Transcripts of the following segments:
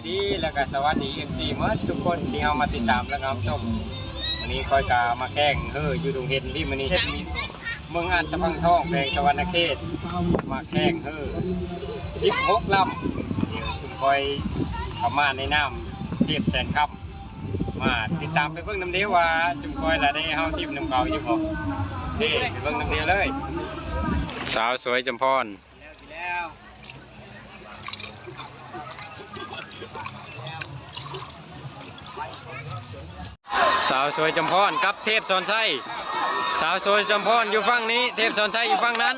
ດີ ແລ້ວກໍສະຫວັດດີ ເອັຟຊີ ໝົດທຸກຄົນທີ່ເຮົາມາຕິດຕາມ ແລະ ຮັບຊົມ. ມື້ນີ້ຂ້ອຍກໍມາແຂ່ງເຮີຢູ່ດົງເຫັນທີ່ມື້ນີ້ ເມືອງອາດສະພັງທອງ ແຂວງສະຫວັນນະເຂດ ມາແຂ່ງເຮີສິບຫົກລຳ. ດຽວຊຸມຂ້ອຍເຂົ້າມາໃນນາມເທບແສນຄຳ ມາຕິດຕາມໄປເບິ່ງນຳເດ້ວ່າຊຸມຂ້ອຍລະໄດ້ເຮົາທີມນຳເຂົາຢູ່ບໍ່. ເດ້ ໄປເບິ່ງນຳເດ້ເລີຍ. ສາວສວຍຈຳພອນ ສາວສວຍຈຳພອນກັບເທບສອນໄຊ. ສາວສວຍຈຳພອນຢູ່ຝັ່ງນີ້ ເທບສອນໄຊຢູ່ຝັ່ງນັ້ນ.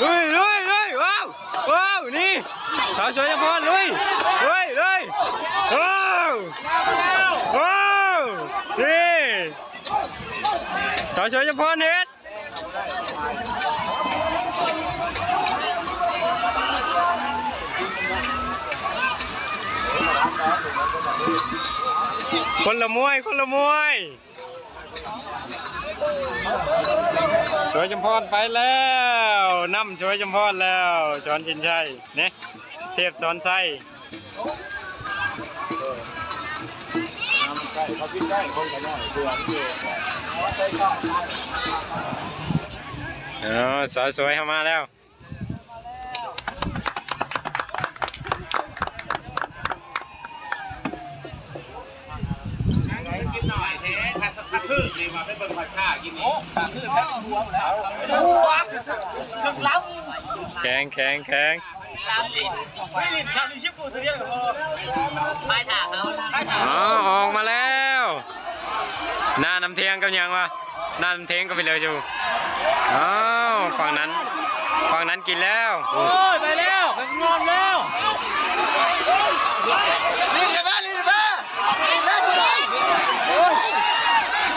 ລຸຍ ລຸຍ ລຸຍ ວ້າວ ວ້າວ ນີ້ ສາວສວຍຈຳພອນ ລຸຍ ລຸຍ ລຸຍ ວ້າວ ວ້າວ ນີ້ ສາວສວຍຈຳພອນເຮັດ ຄົນລະມວຍ ຄົນລະມວຍ. ສວຍຈຳພອນໄປແລ້ວ ນຳສວຍຈຳພອນແລ້ວ ສອນຊິນໄຊ ນີ້ ເທບສອນໄຊ. ເອີ ສາວສວຍເຮົາມາແລ້ວ. ແຂງ ແຂງ ແຂງ. ອໍ ອອກມາແລ້ວ. ໜ້ານ້ຳທຽງກັບຫຍັງວະ? ໜ້ານ້ຳທຽງກັບໄປເລີຍຢູ່. ອ້າວ ຝັ່ງນັ້ນ ຝັ່ງນັ້ນກິນແລ້ວ. ໂອ້ຍ ໄປແລ້ວ ໄປນອນແລ້ວ. ຫຼິ້ນກັນມາ ຫຼິ້ນກັນມາ ຫຼິ້ນໄດ້ ຫຼິ້ນໄດ້. ໂອ້ຍ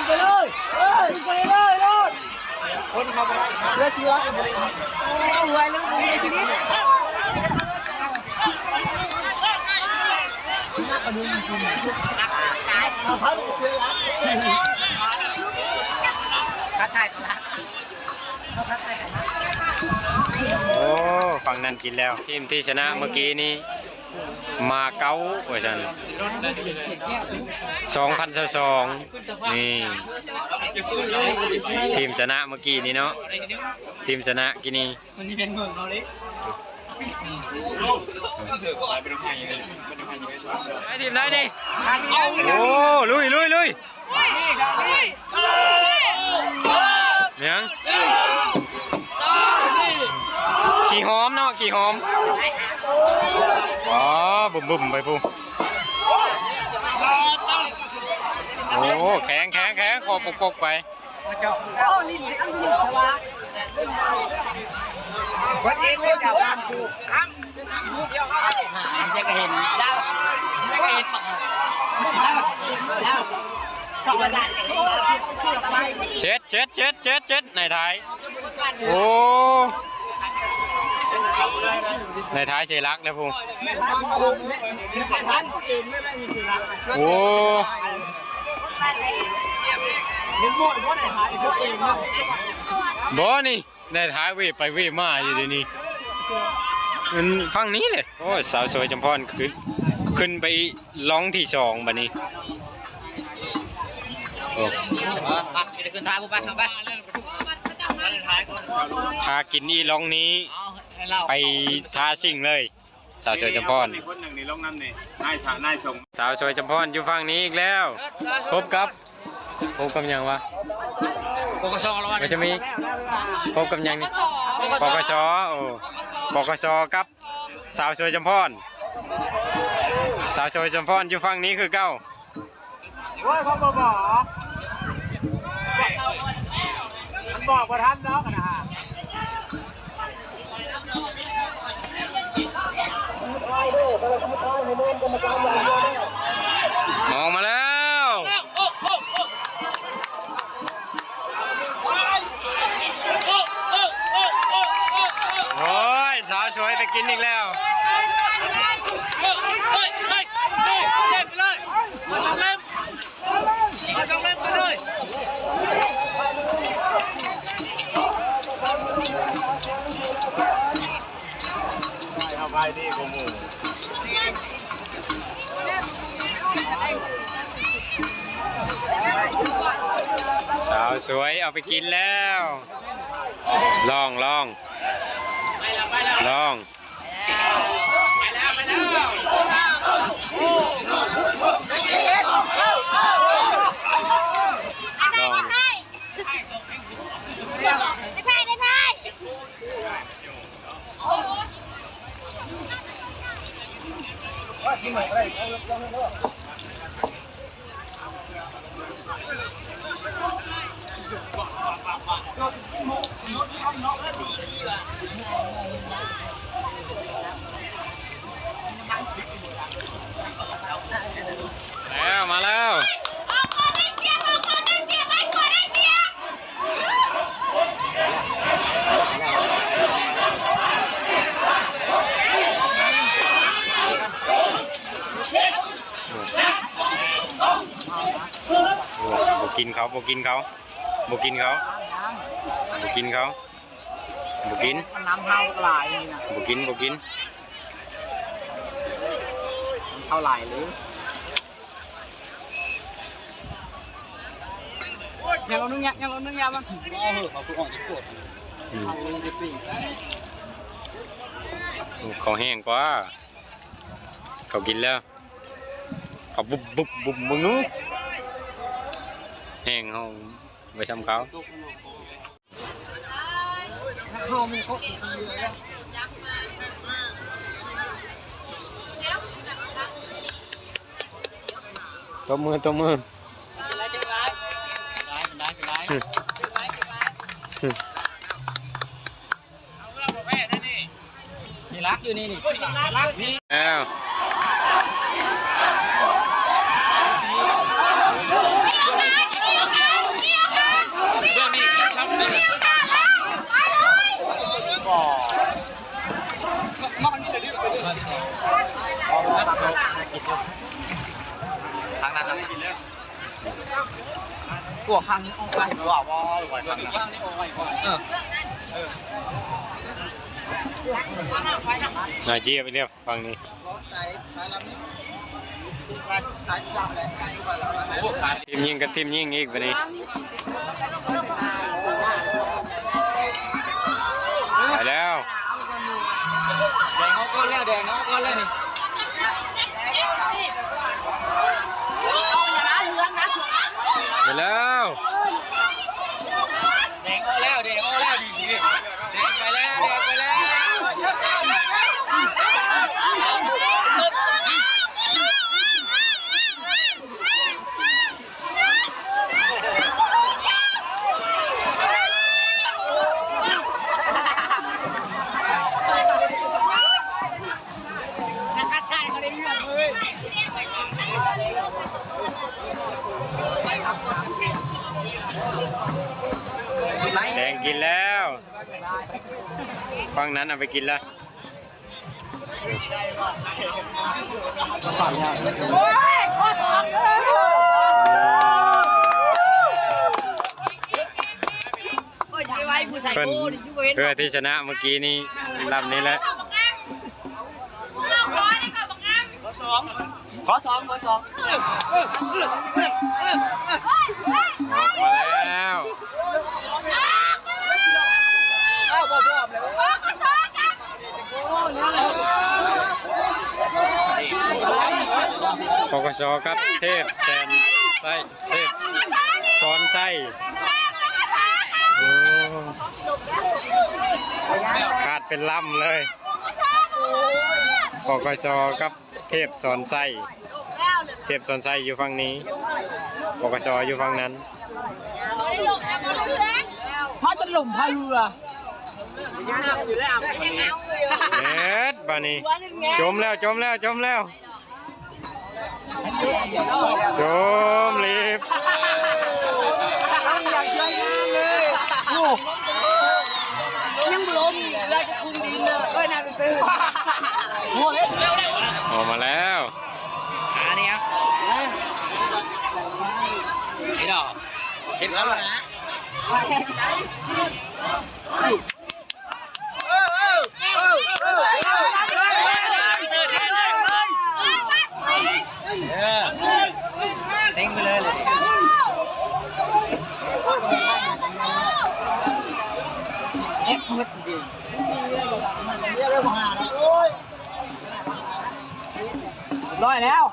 ໄປເລີຍ ໄປເລີຍ ໂລດ. ຄົນເຂົາບໍ່ໄດ້ ເຫຼືອເຊືອກບໍ່ໄດ້ ເອົາໄວ້ເລີຍ ບໍ່ໄດ້ຊີວິດ. ໂອ້ ຝັ່ງນັ້ນກິນແລ້ວ. ທີມທີ່ຊະນະເມື່ອກີ້ນີ້ ມາເກົ້າ ວ່າຊັ້ນ ສອງພັນຊາວສອງ. ນີ້ ທີມຊະນະເມື່ອກີ້ນີ້ເນາະ ທີມຊະນະກີ້ນີ້. ມັນຊິເປັນເມືອງເຮົາເດ້ ໄປທີມໃດນີ້? ໂອ້ ລຸຍ ລຸຍ ລຸຍ. ຫຍັງ? ຂີ້ຫອມເນາະ ຂີ້ຫອມ. ອໍ ບຶ້ມໆ ໄປພຸ້ນ. ໂອ້ ແຂງ ແຂງ ແຂງ ຂໍປົກໆ ໄປ. ໂອ້ ຫຼິ້ນກັນຢູ່ແຕ່ວ່າ ເພິ່ນເອງເລີຍຈາກບ້ານຜູ້ ຈະກະເຫັນດາວ ຈະກະເຫັນປາກ ເຊັດ ເຊັດ ເຊັດ ເຊັດ ເຊັດ ນາຍທ້າຍ. ໂອ້ ນາຍທ້າຍເສຍຫຼັກແລ້ວພຸ້ນ. ໂອ້ ບໍ່ນີ້ ນາຍທ້າຍເວໄປເວມາຢູ່ເດນີ້ ມັນຝັ່ງນີ້ແຫຼະ. ໂອ້ ສາວສວຍຈຳພອນຂຶ້ນ ຂຶ້ນໄປລ່ອງທີສອງບັດນີ້. ໂອ້ ເອີ ໄປ ຂຶ້ນທ່າຜູ້ໄປ ເຂົ້າໄປ ຖ້າກິນອີ່ລ່ອງນີ້ ເອົາ ໃຫ້ລາວ ໄປທ່າຊິງເລີຍ. ສາວສວຍຈຳພອນ ຄົນໜຶ່ງນີ້ລົງນຳນີ້ ນາຍສາ ນາຍສົງ. ສາວສວຍຈຳພອນຢູ່ຝັ່ງນີ້ອີກແລ້ວ ພົບກັບ ພົບກັບຫຍັງວະ? ປກສ ລະວະ ມັນຈະມີ ພົບກັບຫຍັງນີ້? ປກສ ປກສ ໂອ້ ປກສ ກັບສາວສວຍຈຳພອນ. ສາວສວຍຈຳພອນຢູ່ຝັ່ງນີ້ຄືເກົ່າ. ໂອ້ຍ ພໍ່ບໍ່ບອກ ບອກບໍ່ທັນດອກນະ. ອອກມາແລ້ວ. ໂອ້ຍ ສາວສວຍໄປກິນອີກແລ້ວ. ມາຈາກເລັບ ມາຈາກເລັບໄປເລີຍ. ສວຍ ເອົາໄປກິນແລ້ວ. ລອງ ລອງ ລອງ. ລອງ. ແລ້ວ ມາແລ້ວ. ບໍ່ກິນເຂົາ ບໍ່ກິນເຂົາ ບໍ່ກິນເຂົາ ບໍ່ກິນເຂົາ ບໍ່ກິນ. ມັນນຳເຮົາຫຼາຍນີ້ນະ ບໍ່ກິນ ບໍ່ກິນ ມັນເຂົ້າຫຼາຍເລີຍ. ຍັງລອງໜຶ່ງຍາ ຍັງລອງໜຶ່ງຍາມັນ ເອົາເຮີ້ ເຂົາຄືອອກຈາກໂກດ ອືມ ເອົາເລີຍຈະປີ ເຂົາແຫ້ງກວ່າ ເຂົາກິນແລ້ວ ເຂົາບຸບບຸບບຸບ ເບິ່ງດູ ແຫ້ງ ເຮົາໄວ້ຊ່ຳເຂົາ. ຕົບມື ຕົບມື. ຊິລັກຢູ່ນີ້ນີ້ ຊິລັກນີ້ ແລ້ວ. ທາງນັ້ນ ທາງນັ້ນ. ກວ່າຄັ້ງນີ້ອອກໄວກວ່າ ວ່າໄວຄັ້ງນີ້ ເອີ ເອີ ໜ້າຈຽບອີກແລ້ວຝັ່ງນີ້ ສາຍ ສາຍລຳນີ້ ທີມຍິງກັບທີມຍິງອີກບາດນີ້ ໄປແລ້ວ. ແດງອອກກ່ອນແລ້ວ ແດງອອກກ່ອນແລ້ວນີ້ ໄປແລ້ວ ແດງອອກແລ້ວ ແດງອອກແລ້ວ ນີ້ ນີ້ ແດງໄປແລ້ວ ແດງໄປແລ້ວ. ແດງກິນແລ້ວ ຝັ່ງນັ້ນເອົາໄປກິນແລ້ວ. ເພິ່ນ ເພື່ອທີ່ຊະນະເມື່ອກີ້ນີ້ ລຳນີ້ແຫຼະ. ຂໍສອງ ຂໍສອງ ຂໍສອງ ອອກມາແລ້ວ. ປກສ ກັບເທບແສນໄຊ ເທບສອນໄຊ ໂອ້ ຂາດເປັນລຳເລີຍ ປກສ ກັບ ເທບສອນໄຊ ເທບສອນໄຊຢູ່ຝັ່ງນີ້ ປກສ ຢູ່ຝັ່ງນັ້ນ. ພາຈະລົມພາເຮືອ ເຮັດບາດນີ້ ຈົມແລ້ວ ຈົມແລ້ວ ຈົມແລ້ວ ຈົມລີບ ຍັງບໍ່ລົມ ເຮືອຈະຄຸງດິນເດີ ເອີຍ ນານໄປເຕີ ໂອ້ຍ ອອກມາແລ້ວ. ອັນນີ້ ເອີ ນີ້ດອກ ເຮັດເຂົ້ານະ ເຕັງໄປເລີຍ ເລີຍ. ຮ້ອຍແລ້ວ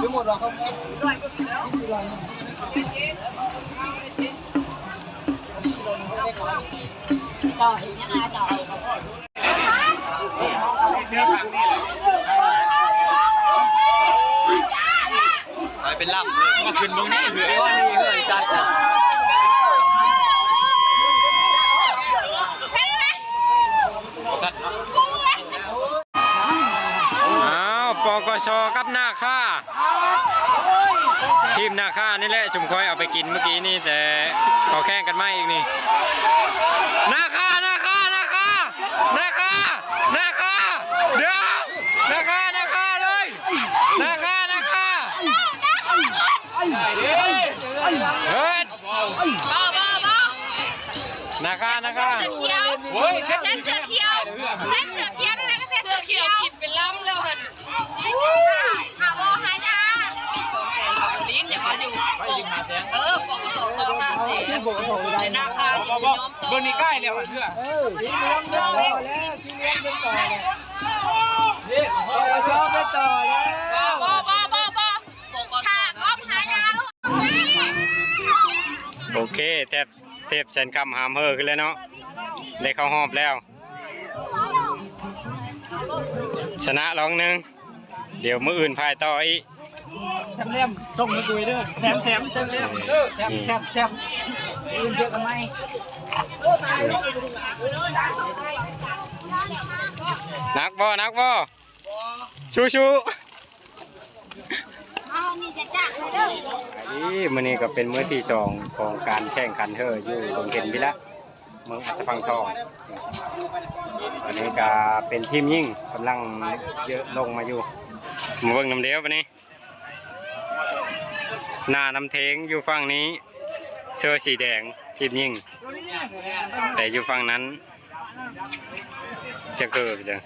ສົມມຸດວ່າເຂົາເຮັດ ເຈົ້າເຮັດຫຍັງ ເຈົ້າ ໄປເປັນລຳເລີຍ ມາຂຶ້ນເບິ່ງນີ້ ເຮືອນນີ້ ເຮືອນຈັດນະ ອ້າວ ປກສ ກັບນາຄາ. ທີມນາຄານີ້ແຫຼະ ຊຸມຂ້ອຍເອົາໄປກິນມື້ກີ້ນີ້ ແຕ່ເຂົາແຂ່ງກັນໃໝ່ອີກນີ້ ນາຄາ ນາຄາ ນາຄາ ນາຄາ ນາຄາ ດຽວ ນາຄາ ນາຄາເລີຍ ນາຄາ ນາຄາ ເຮີດ ນາຄາ ນາຄາ ໂອ້ຍ ແຊງເສື້ອຂຽວ ແຊງເສື້ອຂຽວ ເສື້ອຂຽວກິນເປັນລຳແລ້ວຫັ້ນ. ຫາບໍ່ຫາຍາ ສອງແສນບາດ ລີ້ນ ຢ່າວ່າຢູ່ ເອີ ປກສ ຕໍ່ຫ້າແສນ ແຕ່ນາຄານີ້ບໍ່ຍອມຕໍ່ ເບິ່ງນີ້ໃກ້ແລ້ວເທື່ອ ເອີ ສີເຫຼືອງເປັນຕໍ່ແລ້ວ ສີເຫຼືອງເປັນຕໍ່ແລ້ວ ນີ້ ປກສ ເປັນຕໍ່ແລ້ວ ບໍ່ ບໍ່ ບໍ່ ບໍ່ ບໍ່ ຖ້າກໍຫາຍາ ໂອເຄ ແທບ ເທບແສນຄຳຫາມເຫີຂຶ້ນແລ້ວເນາະ ໄດ້ເຂົ້າຮອບແລ້ວ ຊະນະລອງໜຶ່ງ ດຽວມື້ອື່ນພາຍຕໍ່ອີກ ແຊມ ສົ່ງໃຫ້ກູເດີ ແຊມ ແຊມ ແຊມ ແຊມ ອື່ນເຈີກັນໃໝ່ ໜັກບໍ່ ໜັກບໍ່? ສູ້ໆ ເອົາ ມີແຕ່ຈາກເດີ ນີ້ ມື້ນີ້ກໍເປັນມື້ທີສອງຂອງການແຂ່ງຂັນເຫີຢູ່ດົງເຄັນພີ້ລະ ເມືອງອັດຕະພັງທອງ ອັນນີ້ກໍເປັນທີມຍິງກຳລັງເຍາະລົງມາຢູ່ ມາເບິ່ງນຳເດີບັດນີ້ ໜ້ານ້ຳເທງຢູ່ຝັ່ງນີ້ ເສື້ອສີແດງ ທີມຍິງ ແຕ່ຢູ່ຝັ່ງນັ້ນ ຈະເກີບເດີ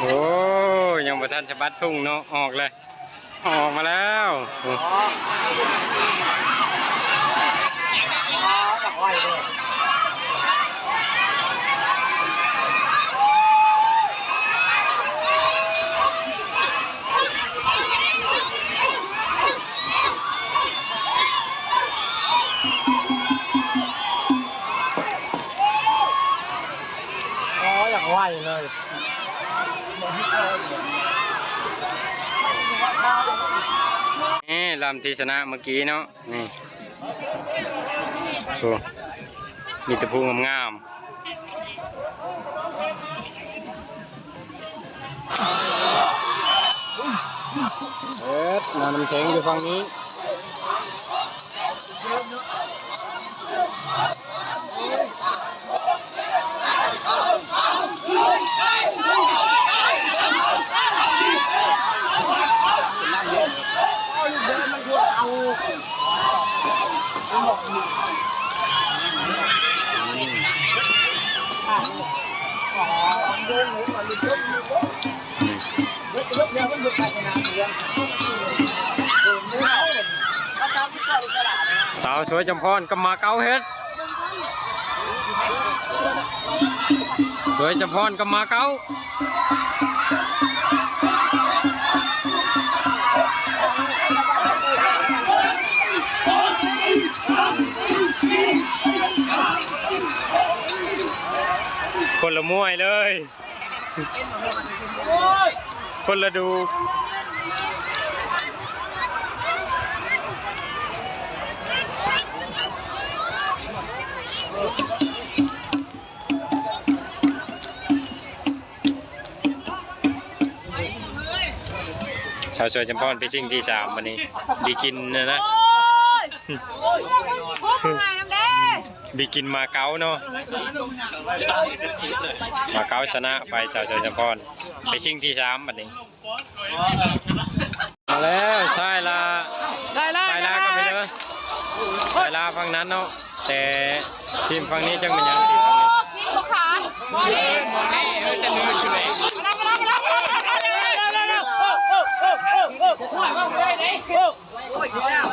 ໂອ້ ຍັງບໍ່ທັນສະບັດທຸງເນາະ ອອກເລີຍ. ອອກມາແລ້ວ ໂອ້ ຢາກໄຫວເລີຍ. ນີ້ລຳທີ່ຊະນະເມື່ອກີ້ເນາະ ນີ້ ໂອ້ ມີແຕ່ຜູ້ງາມໆ ເອີ ນ້ຳແຂງຢູ່ຝັ່ງນີ້. ສາວສວຍຈຳພອນກັບມາເກົາເຮັດ ສວຍຈຳພອນກັບມາເກົາ ຄົນລະມວຍເລີຍ. ຄົນລະດູ ສາວສວຍຈຳພອນໄປຊິງທີສາມ ບັດນີ້ ບີກິນນະນະ ໂອ້ຍ ໂອ້ຍ ເລື່ອງມັນຊິຄົບມາໃຫ້ນຳເດ້. ບີກິນມາເກົາເນາະ ມາເກົາຊະນະໄປ ສາວສວຍຈຳພອນ ໄປຊິງທີສາມ ບັດນີ້ ມາແລ້ວ ຊາຍລາ ຊາຍລາ ຊາຍລາກໍໄປເລີຍ ຊາຍລາຝັ່ງນັ້ນເນາະ ແຕ່ທີມຝັ່ງນີ້ຈັກແມ່ນຫຍັງ ທີມຝັ່ງນີ້ ໂອ້ ຄິງບໍ່ຂາດ ມາແລ້ວ ມາແລ້ວ ມາແລ້ວ ມາແລ້ວ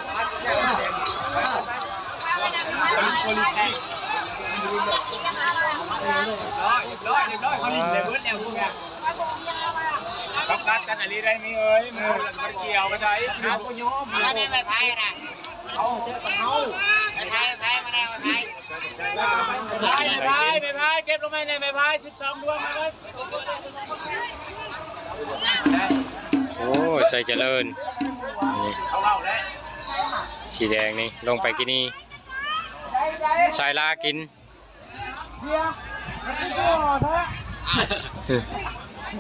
ສຳກັດກັນອີ່ຫຼີໄດ໋ມີເອີຍ ມືມັນກ່ຽວກັນໄດ໋ ເອົາບໍ່ຍອມ ມາແນວໄມ້ໄຜ່ນະ ເອົາເຈົ້າກັບເຮົາ ໄມ້ໄຜ່ ໄມ້ໄຜ່ ມາແນວໄມ້ໄຜ່ ໄມ້ໄຜ່ ໄມ້ໄຜ່ ເກັບລົງໄມ້ແດ່ ໄມ້ໄຜ່ ສິບສອງດວງມາເລີຍ ໂອ້ ໄຊຈະເລີນ ນີ້ ເອົາເອົາແລ້ວ ສີແດງນີ້ ລົງໄປກິນນີ້ ຊາຍລາກິນ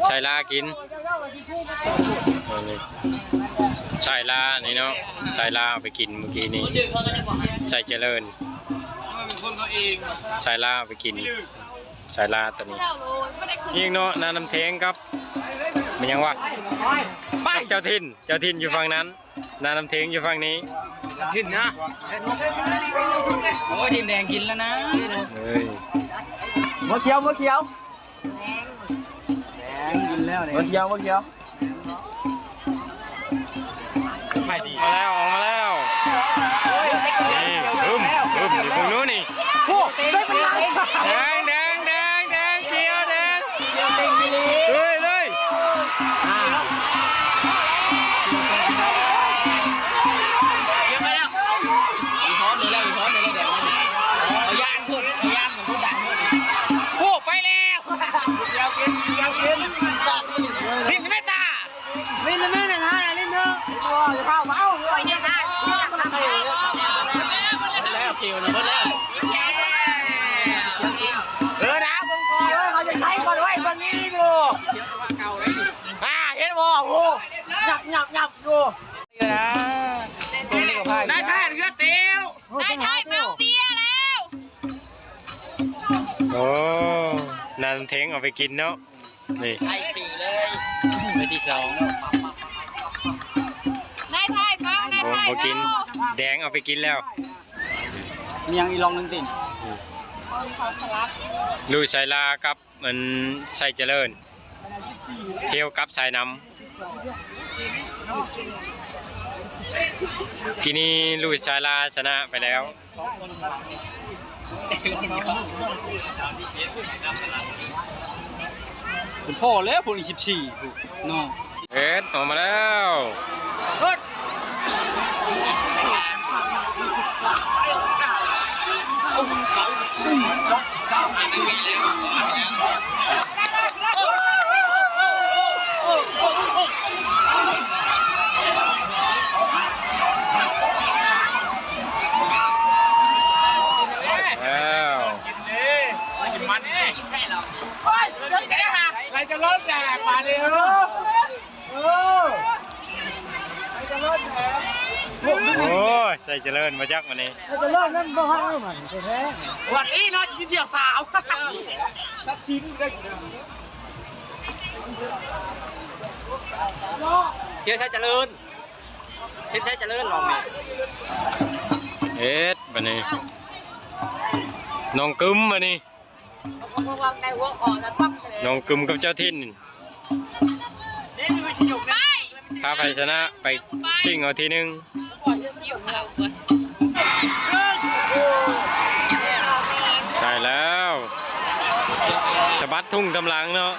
ຊາຍລາກິນ ຊາຍລານີ້ເນາະ ຊາຍລາເອົາໄປກິນມື້ກີ້ນີ້ ໄຊຈະເລີນ ຊາຍລາເອົາໄປກິນ ຊາຍລາຕົວນີ້ ອີກເນາະ ນານ້ຳເທງກັບ ແມ່ນຫຍັງວະ ກັບເຈົ້າຖິ່ນ ເຈົ້າຖິ່ນຢູ່ຝັ່ງນັ້ນ ນານ້ຳເທງຢູ່ຝັ່ງນີ້ ເຈົ້າຖິ່ນນະ ໂອ້ຍ ທີມແດງກິນແລ້ວນະ ເອີຍ ຫົວຂຽວ ຫົວຂຽວ ແດງກິນແລ້ວນີ້ ບໍ່ຂຽວ ບໍ່ຂຽວ ສະບາຍດີ ອອກມາແລ້ວ ອອກມາແລ້ວ ນີ້ ອຶ້ມ ອຶ້ມ ນີ້ເບິ່ງດູນີ້ ໂອ້ ໄດ້ເປັນລາຍ ແດງ ແດງ ແດງ ແດງ ຂຽວ ແດງ ເລີຍ ເລີຍ ຂຽວໄປແລ້ວ ອີກຮອບໜຶ່ງແລ້ວ ອີກຮອບໜຶ່ງແລ້ວ ເອົາຢ້ານໂພດ ເອົາຢ້ານ ໂອ້ ໄປແລ້ວ ເດີນແມ່ຕາ ຫຼິ້ນແມ່ນະ ຫຼິ້ນເດີ ບໍ່ ຢ່າພາວາວ ຂ້ອຍນີ້ນະ ແລ້ວ ຄິວນະ ໝົດແລ້ວ ເອີນະ ເບິ່ງກ່ອນ ເຂົາຈະໃຊ້ບໍ່ໄດ້ ເບິ່ງນີ້ຢູ່ ອ່າ ເຫັນບໍ່ ໂອ້ ຫຍັບ ຫຍັບ ຫຍັບຢູ່ ນາຍທ່ານເຮືອເຕວ ນາຍທ່ານເມົາເບຍແລ້ວ ໂອ້ ນານ້ຳເທງເອົາໄປກິນເນາະ ນີ້ ໄປສີ່ເລີຍ ໄປທີສອງ ນາຍທ່ານເມົາ ນາຍທ່ານເມົາ ບໍ່ກິນ ແດງເອົາໄປກິນແລ້ວ ມີຫຍັງອີກລອງໜຶ່ງຕິ ອືມ ລູກຊາຍລາກັບ ມັນໄຊຈະເລີນ ເທວກັບສາຍນ້ຳ ກີ້ນີ້ລູກຊາຍລາຊະນະໄປແລ້ວ ພໍແລ້ວ ພວກນີ້ສິບສີ່ ເນາະ ເອັດ ອອກມາແລ້ວ ເອີດ ແລ້ວ ໃຜຈະລົດແດກບາດນີ້ ເອີ ໂອ້ຍ ໄຊຈະເລີນບໍ່ຈັກບາດນີ້ ໄຊຈະເລີນນັ້ນບໍ່ຮັກເອົາໃໝ່ແທ້ໆ ວັນນີ້ເນາະ ຊິໄປທ່ຽວສາວ ຕັດສິນ ເຊຍໄຊຈະເລີນ ເຊຍໄຊຈະເລີນ ລອງນີ້ ເຮັດບາດນີ້ ນ້ອງກຶມບາດນີ້ ນ້ອງກຶມກັບເຈົ້າຖິ່ນ ພາໃຜຊະນະໄປຊິງເອົາທີໜຶ່ງ ໃຊ່ແລ້ວ ສະບັດທຸງຕາມຫຼັງເນາະ.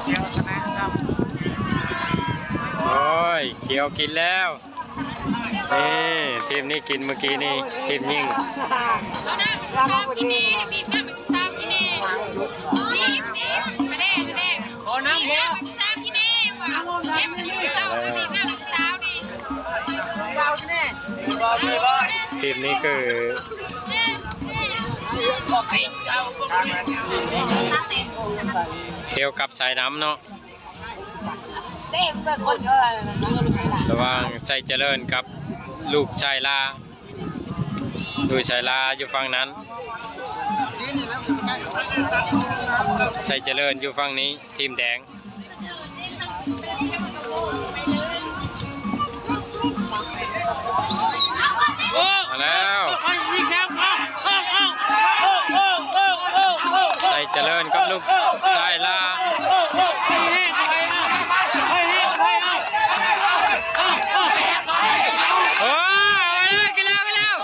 Khiew ຊະນະນຳ. ໂອ້ຍ Khiew ກິນແລ້ວ. ນີ້ ທີມນີ້ກິນມື້ກີ້ນີ້ ທີມຍິງ. ເອົານ້ຳໃຫ້ຜູ້ສາວກິນແດ່ ບີບນ້ຳໃຫ້ຜູ້ສາວກິນແດ່ ບີບ ບີບ ມາແດ່ ມາແດ່ ຂໍນ້ຳແດ່ ບີບນ້ຳໃຫ້ຜູ້ສາວກິນແດ່ ວ່າ ແດ່ ມາກິນເຂົ້າ ມາບີບນ້ຳໃຫ້ຜູ້ສາວນີ້ ທີມນີ້ຄື ທ່ຽວກັບສາຍນ້ຳເນາະ ລະຫວ່າງໄຊຈະເລີນກັບລູກຊາຍລາ. ລູກຊາຍລາຢູ່ຝັ່ງນັ້ນ ໄຊຈະເລີນຢູ່ຝັ່ງນີ້ ທີມແດງ. ມາແລ້ວ ໄຊຈະເລີນກັບລູກຊາຍລາ. ໂອ້ ເອົາແລ້ວ ກິນແລ້ວ ກິນແລ້ວ.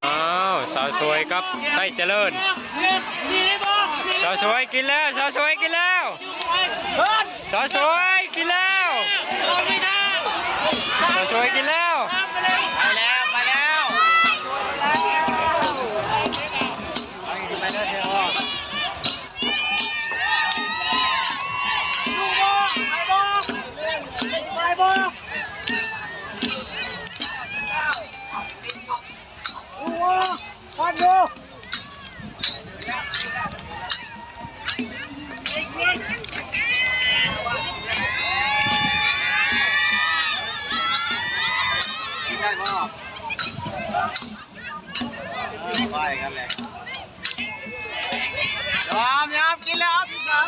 ອ້າວ ສາວສວຍກັບໄຊຈະເລີນ. ສາວສວຍກິນແລ້ວ ສາວສວຍກິນແລ້ວ. ສາວສວຍກິນແລ້ວ ສາວສວຍກິນແລ້ວ. ໄປແລ້ວ ໄປແລ້ວ. ໄດ້ບໍ່? ໄປກັນແຫຼະ. ຍອມ ຍອມ ກິນແລ້ວ ທີສາມ.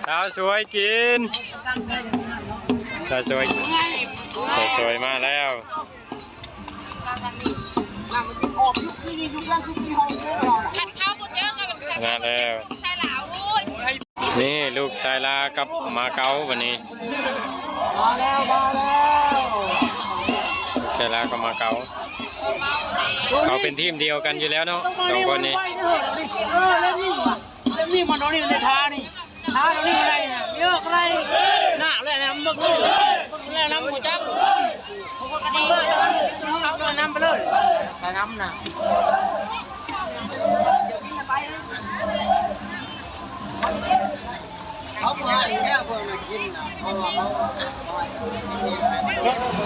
ສາວສວຍກິນ ສາວສວຍ ສາວສວຍມາແລ້ວ. ຄັນເຂົ້າບໍ່ເຈີກັນ ມາແລ້ວ ລູກຊາຍລາວ ໂອ້ຍ. ນີ້ລູກຊາຍລາກັບມາເກົາບັດນີ້ ມາແລ້ວ ມາແລ້ວ. ລູກຊາຍລາກັບມາເກົາ ເຂົາເປັນທີມດຽວກັນຢູ່ແລ້ວເນາະ ສອງຄົນນີ້. ເອີ ແລ້ວນີ້ວ່າ ແລ້ວນີ້ມັນເອົານີ້ໃນທ່ານີ້. ຫາເລື່ອງໃດນະ ເຍອະໃດນະ ແລ້ວນຳເບິ່ງ ແລ້ວນຳຮູ້ຈັກ ເອົານຳໄປເລີຍ ໄປນຳນະ. ເຂົາບໍ່ໃຫ້ແລ້ວ ເພິ່ນນະກິນນະ ເພາະວ່າເຂົາ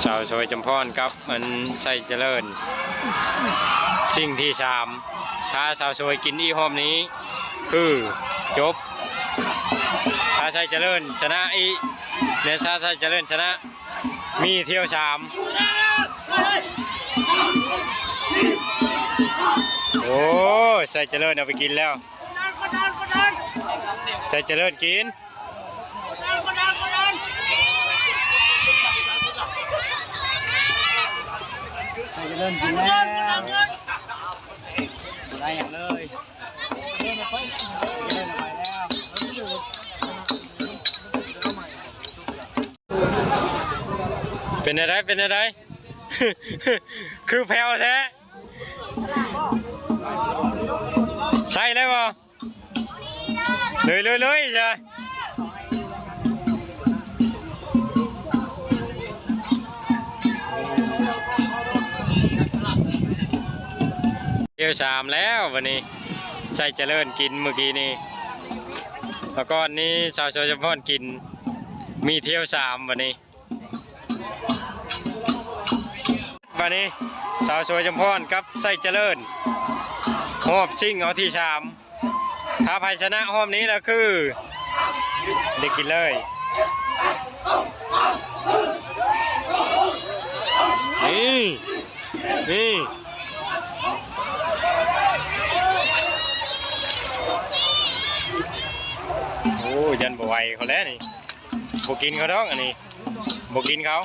ສາວສວຍຈຳພອນກັບ ອັນໄຊຈະເລີນ ຊິງທີສາມ ຖ້າສາວສວຍກິນອີກຮອບນີ້ຄືຈົບ. ຖ້າໄຊຈະເລີນຊະນະອີກ ແລະ ຖ້າໄຊຈະເລີນຊະນະ ມີຖ້ຽວສາມ. ໂອ້ ໄຊຈະເລີນເອົາໄປກິນແລ້ວ ໄຊຈະເລີນກິນ. ໄຊຈະເລີນກິນແລ້ວ ບໍ່ໄດ້ຫຍັງເລີຍ. ເປັນແນວໃດ ເປັນແນວໃດ ຄືແຜ່ວແທ້ ໃສ່ເລີຍບໍ່? ເລີຍ ເລີຍ ເລີຍ ຈ້ະ ຖ້ຽວສາມແລ້ວບັດນີ້ ໄຊຈະເລີນກິນມື້ກີ້ນີ້ ແລ້ວກ່ອນນີ້ສາວໂສຈຳພອນກິນ ມີຖ້ຽວສາມບັດນີ້. ບາດນີ້ສາວສວຍຈຳພອນກັບໄຊຈະເລີນ ຮອບຊິງເອົາທີສາມ ຖ້າໃຜຊະນະຮອບນີ້ລະຄືໄດ້ກິນເລີຍ. ນີ້ ນີ້ ໂອ້ ຢ້ານບໍ່ໄຫວເຂົາແລ້ວນີ້ ບໍ່ກິນເຂົາດອກ ອັນນີ້ບໍ່ກິນເຂົາ.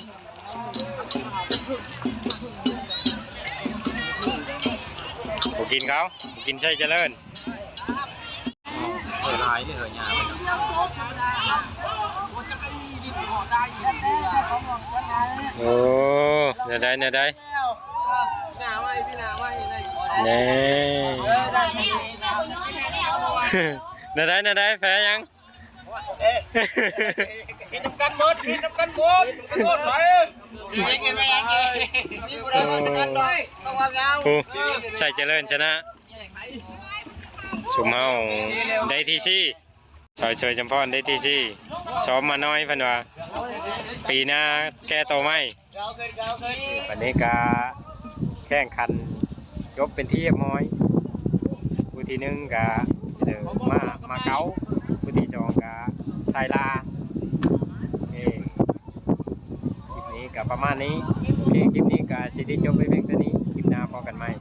ບໍ່ກິນເຂົາ ບໍ່ກິນໄຊຈະເລີນ. ເອີ ຫຼາຍເດີຫຍ້າ. ໂອ້ ແນວໃດ ແນວໃດ ແນ່. ແນວໃດ ແນວໃດ ແພ້ຫຍັງ? ເອີ ເຮັດນຳກັນໝົດ ເຮັດນຳກັນໝົດ ໂລດໄປ ມີຜູ້ໃດວ່າສະກັດດອກ ຕ້ອງວ່າຍາວ ຜູ້ໃສ່ຈະເລີນຊະນະ ຊຸມເຮົາໄດ້ທີສີ່ ຊອຍຊ່ວຍຈຳພອນໄດ້ທີສີ່ ຊ້ອມມາໜ້ອຍເພິ່ນວ່າ ປີໜ້າແກ້ໂຕໃໝ່. ບັດນີ້ກະແຂ່ງຂັນຈົບເປັນທີ່ຮຽບຮ້ອຍ ຜູ້ທີໜຶ່ງກະເດີມາ ມາເກົ້າ ຜູ້ທີສອງກະໄຊລາ. ເອີ ຄລິບນີ້ກະປະມານນີ້ ໂອເຄ ຄລິບນີ້ກະຊິໄດ້ຈົບໄປພຽງເທົ່ານີ້.